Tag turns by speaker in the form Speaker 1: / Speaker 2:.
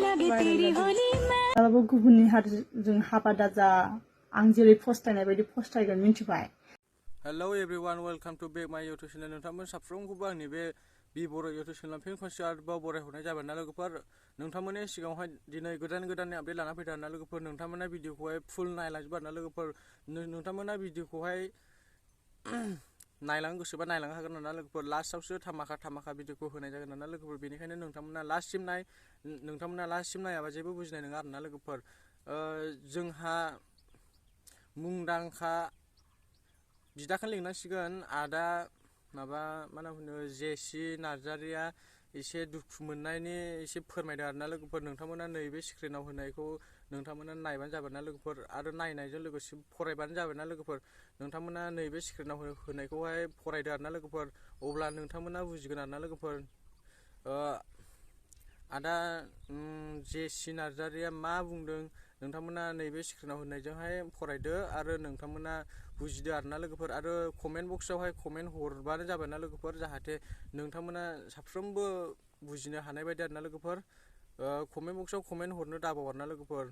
Speaker 1: मालाबा गुबुननि हारिजों हाबा दाजा आं जेरै फस्थायनाय बायदि फस्थायगोन मिथिबाय।
Speaker 2: हेलौ एभरिवान वेलकाम टू बेक माय इउटुब चेनेल। नोंथांमोन साफ्रोमखौबो आंनि बे बर' इउटुब चेनेल फिन खनसे आरोबाव बरायहरनाय जाबाय ना लोगोफोर। नोंथांमोननि सिगाङावहाय दिनै गोदान आपडेट लाना फैदों ना लोगोफोर। नोंथांमोना भिडिअखौहाय फुल नायलांजोबो आरोना लोगोफोर। नोंथांमोना भिडिअखौहाय नायलांनो गोसोबा नायलांनो हागोन ना लोगोफोर। लास्टआवसो थामाखा भिडिअखौ होनाय जागोन ना लोगोफोर। बेनिखायनो नोंथांमोना लास्टसिम नायाबा जेबो बुजिनाय नङा आरोना लोगोफोर। जोंहा मुंदांखा बिदाखौनो लिंनांसिगोन, आदा माबा मा होनना बुङो जेसि नार्जारिया एसे दुखु मोननायनि एसे फोरमायदों आरोना लोगोफोर। नोंथांमोना नैबे स्क्रिनाव होनायखौ नोंथांमोना नायबानो जाबाय ना लोगोफोर, आरो नायनायजों लोगोसे फरायबानो जाबाय ना लोगोफोर। नोंथांमोना नैबे स्क्रिनाव होनायखौहाय फरायदो आरोना लोगोफोर, अब्ला नोंथांमोना बुजिगोन आरोना लोगोफोर। आदा जेसि नार्जारिया मा बुंदों नोंथांमोना नैबे स्क्रिनाव होनायजोंहाय फरायदो आरो नोंथांमोना बुजिदो आरोना लोगोफोर। आरो कमेन्ट बक्सआवहाय कमेन्ट हरबानो जाबाय ना लोगोफोर, जाहाथे नोंथांमोना साफ्रोमबो बुजिनो हानाय बायदि आरोना लोगोफोर। कमेन्ट बक्सआव कमेन्ट हरनो दाबाव आरोना लोगोफोर।